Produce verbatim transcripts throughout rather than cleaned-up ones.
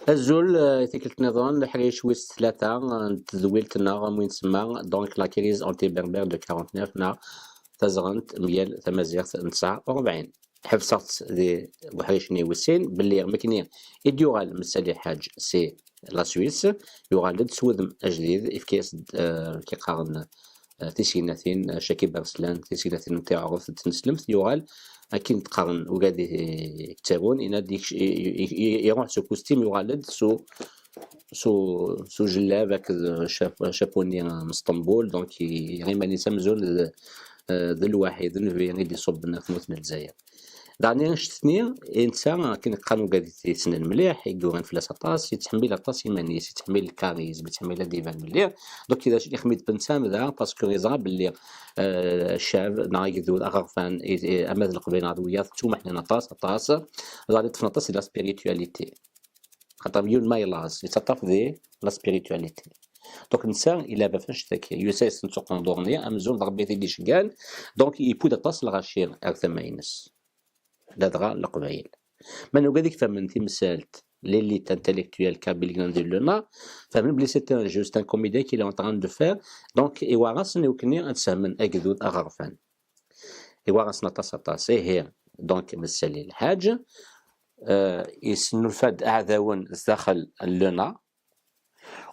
Azul, eh, i tikkelt nniḍen, leḥric wis tlata, eh, n tedwilt-nneɣ, am win semma, donc la crise anti-berbère de quarante-neuf, neɣ tazɣent mgal tamaziɣt n tesɛa u rebɛin. Ḥebseɣ-tt di uḥric-nni wis sin, belli mekni i d-yuɣal Messali Ḥaǧ si la Suisse, yuɣal-d s wudem ajdid, ifka-yas-d, eh, ki qqaren, eh, tisignatin, eh, Caki Berslan, tisignatin n tiɛruft d tneslemt, yuɣal akken d-qqaren ugad i, i yettarun, yenna-d yekc-, i, i, i, iruḥ s ukustim, yuɣal-d s u-, s u-, s ujellab akked cap-, chapeau-nni n Sṭembul, donc i-, yerra iman-is amzun d, eh, d lwaḥi, d nnbi i d-iṣubben ɣer tmurt n Lezzayer. Daɣen annect-nni, i netta akken qqaren ugad i t-yessnen mliḥ, i yuran fell-as aṭas, yettḥemmil aṭas iman-is, yettḥemmil lkarizm, yettḥemmil ad d-iban mliḥ. Donc, d acu i ixemmem-d Bensam da, parce que yeẓra belli, euh, ccab neɣ agdud aɣerfan, i, i, ama d leqbayel neɣ d wiyaḍ, ttumeḥnen aṭas, aṭas. Daɣen iṭṭfen aṭas di la spiritualité. Xaṭer yiwen ma yelaẓ, yettaṭṭaf di la spiritualité. Donc, netta ila bab annect-agi, yusa yessen tuqendur-nni, amzun d Rebbi i t-id-iceggan, donc, yewwi-d aṭas n lɣaci ar tama-ines. Ladɣa leqbayel. Ma nugad i ifehmen timsalt, l'élite intellectuelle kabyle Glandil Luna, fehmen belli c'est un jeu, c'est un comédien qu'il est en train de faire, donc iwɛer-asen i wakken ad ssehmen agdud aɣerfan. Iwɛer-asen aṭas, aṭas. Ihi, donc, Messali Lḥaǧ, euh, yesnulfa-d aɛdawen sdaxel n Luna,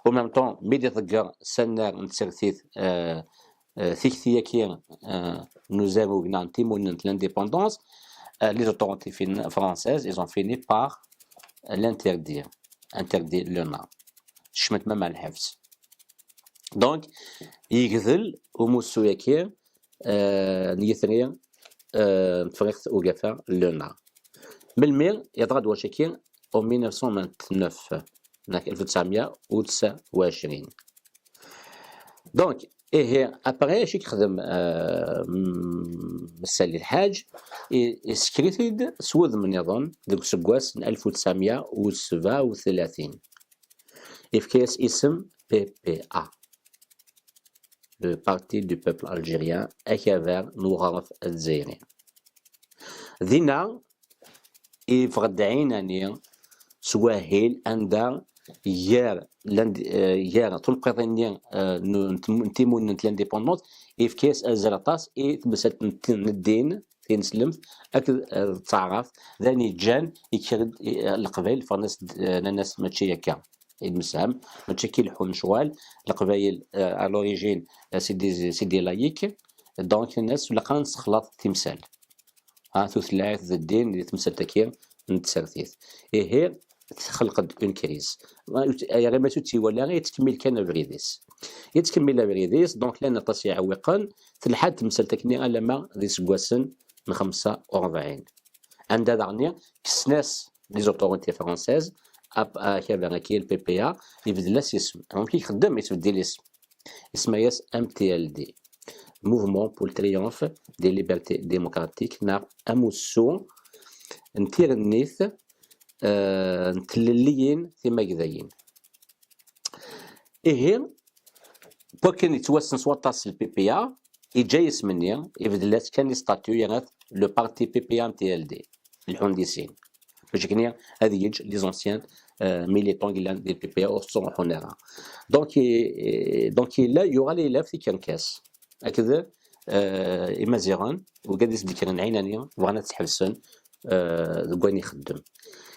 En même temps, mi d-iḍegger s annar n tsertit, euh, euh, tikti-agi, euh, n uzarug neɣ n timunent, l'indépendance, euh, les autorités fin-, françaises, ils ont fini par l'interdire, interdire Luna. Kecment même ɣer lḥebs. Donc, yegdel umussu-agi, euh, n yitri, euh, n Tefriqt Ugafa, Luna. Melmi yeḍra-d wacaki? En mille neuf cent vingt-neuf, donc ألف وتسعمية وتسعة وعشرين. Donc, ihi, après, acu i yexdem, euh, m-, Messali Lḥaǧ? I-, isekker-it-id s wudem nniḍen deg useggas n ألف وتسعمية وسبعة وثلاثين. Yefka-yas isem P P A, le Parti du Peuple Algérien, akabar n uɣref azzayri. Dinna, yeffeɣ-d ɛinani s wahil anda gar land-, eh, gar tunqiḍin-nni, eh, n, n tem-, n timunent n l'indépendance, yefka-yas azal aṭas i temsalt n t-, n ddin, tineslemt akked, eh, d taɛrabt, d ayen yeǧǧan yekker-d, eh, leqbayel ffɣen-as-d, eh, nnan-as mačči akka i d-nessefhem, mačči akka i leḥḥun lecɣal, leqbayel, eh, à l'origine, eh, c'est des, c'est des laïcs, donc nnan-as ilaq ad nessexlaḍ timsal. Ha, tutlayt d ddin di temsalt-agi n tsertit. Ihi, txelq-d une crise. Yerra iman-is ur tt-iwala ara, yettkemmil kan abrid-is. Yettkemmil abrid-is, donc llan aṭas iɛewwiqen, telḥa-d temsalt-akkenni alamma d iseggasen n xemsa u rebɛin. Anda daɣen kksen-as les autorités françaises, ap-, akabar-agi, le P P A, ibeddel-as isem. Amek i ixeddem? Yettbeddil isem. Isemma-yas M T L D, Mouvement pour le Triomphe des Libertés Démocratiques, neɣ amussu n tirennit, eh, n tlelliyin timagdayin. Ihi, wakken yettwassen s waṭas le P P A, yeǧǧa isem-nni, ibeddel-as kan i statut, yerra-t le parti P P A M T L D, leḥḥun di sin. Bac akken ad yeǧǧ les anciens, euh, militants yellan di P P A ur ttruḥun ara. Donc, i-, donc yella, yuɣal yella ɣef tikerkas akked, euh, Imaziɣen, wigad i s-d-kkren ɛinani, bɣan ad tt-ḥebsen, euh, deg wayen ixeddem.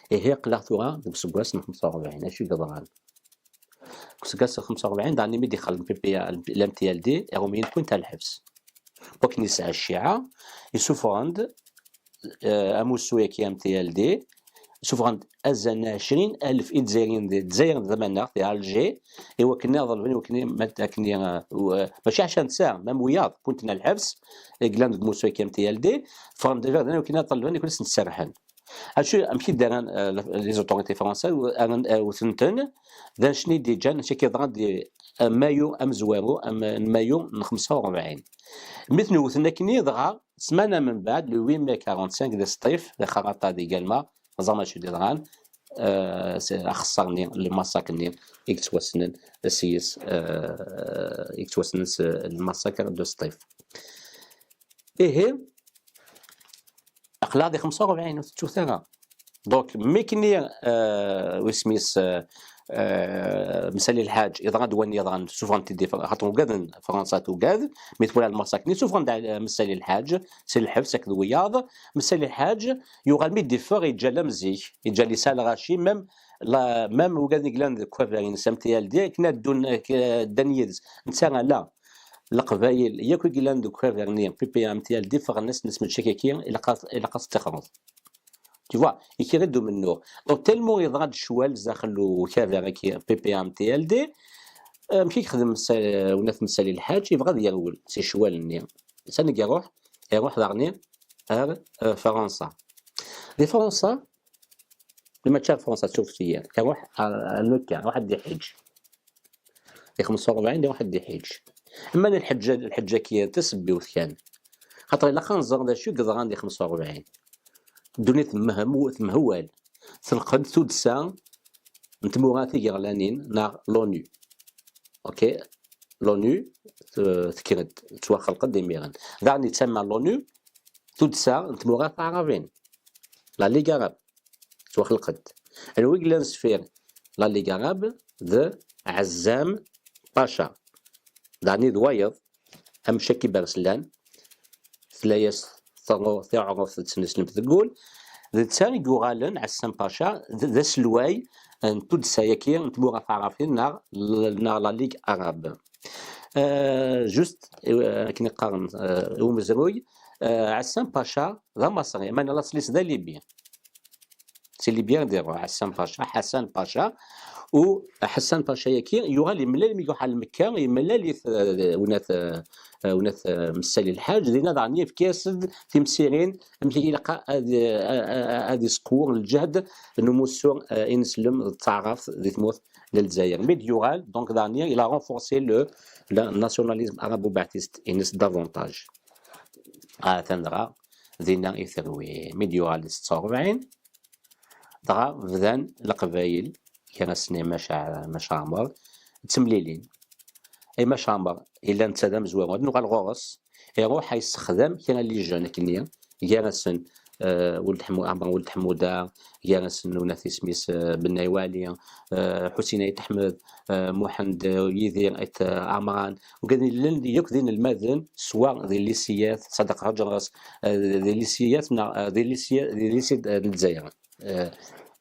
Ihi, aql-aɣ tura deg useggas n xemsa u rebɛin, acu i yeḍran? Deg useggas n xemsa u rebɛin, daɣen imi d-ixel P P A, l-, l-M T L D, Iṛumyen wwin-t ɣer lḥebs. Wakken yesɛa cciɛa, isuffɣen-d, eh, amussu-agi M T L D, isuffɣen-d azal n ɛecrin alef Izzayriyen di Lezzayer d tamaneɣt, di Alger, i wakken ad ḍelben, i wakken ma-, akken, eh, u-, eh, mačči ɛecra netta, ma wiyaḍ, wwin-ten ɣer lḥebs, i yellan deg umussu-agi M T L D, ffɣen-d d iberdan i wakken ad ḍelben, i wakken ad sen-serrḥen. Acu, amek i d-rran, eh, les autorités françaises, rran, eh, wten-ten, d annect-nni i d-yeǧǧan, acu akka yeḍran di, eh, mayu amezwaru, am, n mayu n xemsa u rebɛin. Mi ten-wten akkenni, dɣa, ssmana mbeɛd, le huit mai quarante-cinq, di Sṭif, di Xerraṭa, di Galma, teẓram acu i d-yeḍran, eh, s-, axeṣṣar-nni, le massacre-nni, i yettwassnen s yis, eh, i yettwassnen s le massacre de Sṭif. Ihi, aql-aɣ di xemsa u rebɛin, ur tettut ara. Donc, mi kni, euh, wisem-is, euh, euh, Msali Lḥaǧ, yeḍra-d wayen yeḍran, suffɣen-t-id, xaṭer ugaden, Fransa tugad, mi twala lmaṣak-nni, suffɣen-d, euh, Msali Lḥaǧ, si lḥebs akked wiyaḍ. Msali Lḥaǧ, yuɣal mi d-iffeɣ, yeǧǧa-t am zik, yeǧǧa-t yesɛa lɣaci, même, la, même ugaden i yellan deg ukabar-ines M T L D, akken ad ddun, ak-, ddan yid-s. Netta ala, Leqbayel yakk i yellan deg ukabar-nni, P P M T L D, ffɣen-as, nnes mačči akka, ilaq ad, ilaq ad teṭṭixreḍ. Tu vois, ikir-d umennuɣ. Donc, tellement yeḍra-d ccwal zdaxel ukabar-agi, P P M T L D, amek i yexdem Msa-, Unat Msali Lḥaǧ, yebɣa ad yerwel si ccwal-nni. Sani i iruḥ? Iruḥ daɣen ar, euh, Fransa. Di Fransa, mačči ar Fransa, suref-iyi, iruḥ ar, ar Mekka, iruḥ ad d-iḥeǧǧ. Di xemsa u rebɛin, iruḥ ad d-iḥeǧǧ. Ama lḥeǧǧa, lḥeǧǧa-agi d tasebbiwt kan. Xaṭer ilaq ad nẓer d acu i yeḍran di xemsa u rebɛin. Ddunit temhem-, temhewwal. Telqed tuddsa n tmura tigerlanin neɣ l'ONU. Ok? L'ONU, t-, tekker-d, tettwaxelq-d imiren. Daɣen yettama l'ONU tuddsa n tmura taɛrabin. La Ligue Arabe. Tettwaxelq-d. Anwa i yellan sfir La Ligue Arabe? D Ɛezzam Paca. Daɣen d wayeḍ, amcak iberselan, tella-yas taɣu-, tiɛuṛuft d tneslemt deg wul. D netta i yuɣalen, Ɛezzam Paca, d, d aselway n tuddsa-agi n tmura taɛrabin neɣ, neɣ La Ligue Arabe. Euh, juste, euh, akken i qqaren, euh, i umezruy, euh, Ɛezzam Paca d amaṣri, meɛna laṣel-is d alibi. Si Libya i d-iruḥ Ḥasan Paca, Ḥasan Paca, u Ḥasan Paca-yagi yuɣal yemlal mi iruḥ ar Mekka, yemlal-it, euh, Unat, euh, Unat, euh, Msali Lḥaǧ, dinna daɣen yefka-yas-d timsirin amek i ilaq ad, ad, ad isqewwer lǧehd n umussu, euh, ineslem d taɛrabt di tmurt n Lezzayer. Mi d-yuɣal, donc, daɣen, il a renforcé le, le nationalisme arabo-baathiste-ines davantage. Atan dɣa, dinna i terwi. Mi d-yuɣal di setta u rebɛin, dɣa bdan Leqbayel, gar-asen i Maca, Maca Ɛmer, ttemlilin. Ay Maca Ɛmer, yella netta d amezwaru, ad nuɣal ɣur-s, iruḥ a yessexdam kra n les jeunes akkenni, gar-asen, euh, Weld Ḥmu-, Ɛmer Weld Ḥmuda, gar-asen Unat isem-is, euh, Bennay Wali, euh, Ḥusin Ayt Ḥmed, euh, Muḥend, euh, Yidir Ayt, euh, Ɛemran, ugaden llan yakk d inelmaden, swa di lisiyat, Ṣadaq Ḥaǧras, euh, di lisiyat, neɣ, euh, di lisiyat, di lisiyat, euh, n Lezzayer. Euh,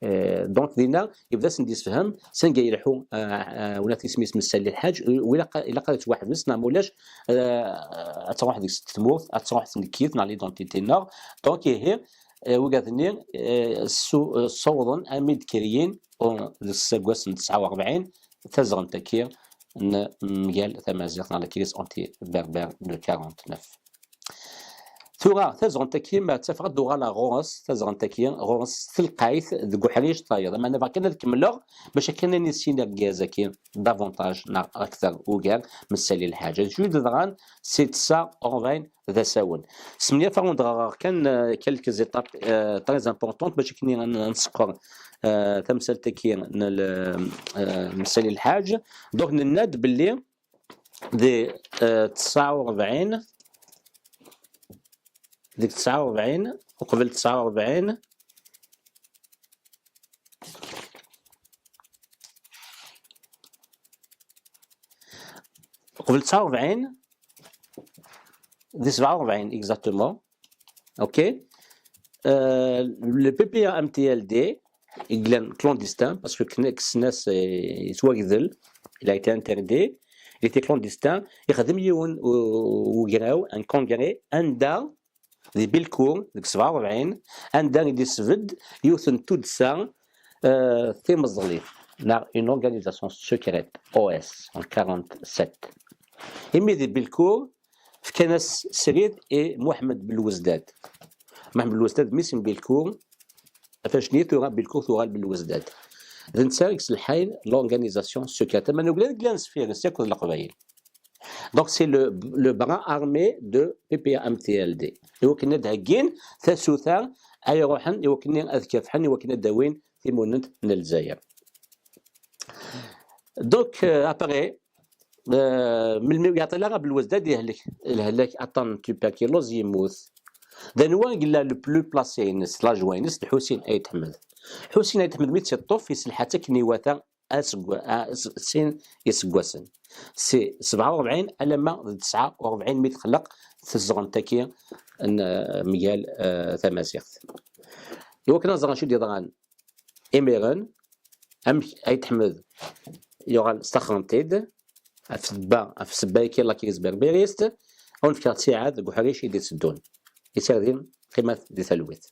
euh, donc, dinna, yebda-asen-d yessefhem, sanga yelḥu, euh, euh, Unat isem-is Msali Lḥaǧ, euh, ilaq, ilaq ad yettwaḥbes, neɣ ma ulac, euh, ad truḥ deg-s tmurt, ad truḥ tnekkit, neɣ l'identité-nneɣ. Donc, ihi, euh, wigad-nni, euh, su-, euh, ssawḍen armi d-kriyin, euh, deg useggas n tesɛa u rebɛin, taẓɣelt-agi n mgal tamaziɣt, neɣ la crise anti-berbère de quarante-neuf. Tura, taẓɣelt-agi, ma ttafeɣ ad d-uɣaleɣ ɣur-s, taẓɣelt-agi ɣur-s s telqayt deg uḥric tayeḍ. Ameɛna bɣiɣ kan ad kemmleɣ, bac akken ad nissin argaz-agi davantage, neɣ akter, ugar, Msali Lḥaǧ. D acu i d-yeḍran si tesɛa u rebɛin d asawen. Smenyafeɣ ad ɣreɣ kan, euh, quelques étapes, euh, très importantes, bac akken ad, ad nseqqer, euh, tamsalt-agi n l-, euh, Msali Lḥaǧ. Donc, nenna-d belli di, euh, tesɛa u rebɛin, deg tesɛa u rebɛin, uqbel tesɛa u rebɛin, uqbel tesɛa u rebɛin, di sebɛa u rebɛin, exactement. Ok? Euh, le P P A M T L D, i yellan clandestin, parce que kn-, kksen-as, euh, yettwagdel, il a été interdit, il était clandestin, ixdem yiwen u-, ugraw, un congrès, anda, di Bilkour, deg sebɛa u rebɛin, anda i d-isbedd yiwet n tuddsa, euh, timeẓlit, neɣ une organisation secrète, O S, en quarante-sept. Imi di Bilkour, fkan-as srid i Muḥemmed Belwezdad. Muḥemmed Belwezdad, mmi-s n Bilkour, ɣef wacnit tura Bilkour tuɣal Belwezdad. D netta i yesselḥayen l'organisation secrète. Ama nugla deg lan sfir-is akked Leqbayel. Donc, c'est le, le bras armé de P P A M T L D. I wakken ad d-heggin tasuta ay ruḥen, i wakken ad kafḥen, i wakken ad d-awin timunent n Lezzayer. Donc, euh, après, euh, melmi ur yeɛṭil ara Belwezdad yehlek, lehlak aṭṭan n tuberculose, yemmut. D anwa i yella le plus placé-ines, l'adjoint-ines, d Ḥusin Ayt Ḥmed. Ḥusin Ayt Ḥmed mi tt-iṭṭef, iselḥa-tt akken iwata asegwa-, a-, s-, sin iseggasen. Si sebɛa u rebɛin alamma d tesɛa u rebɛin mi txelleq tezɣent-agi n, eh, mgal, eh, tamaziɣt. Iwakken ad ẓren acu d-yeḍran imiren, amek Ayt Ḥmed yuɣal staxren-t-id, ɣef ssebba, ɣef ssebba-agi n la crise berbériste, ad wen-fkeɣ ttiɛad deg uḥric i d-itteddun. Iserdin qqimet di talwit.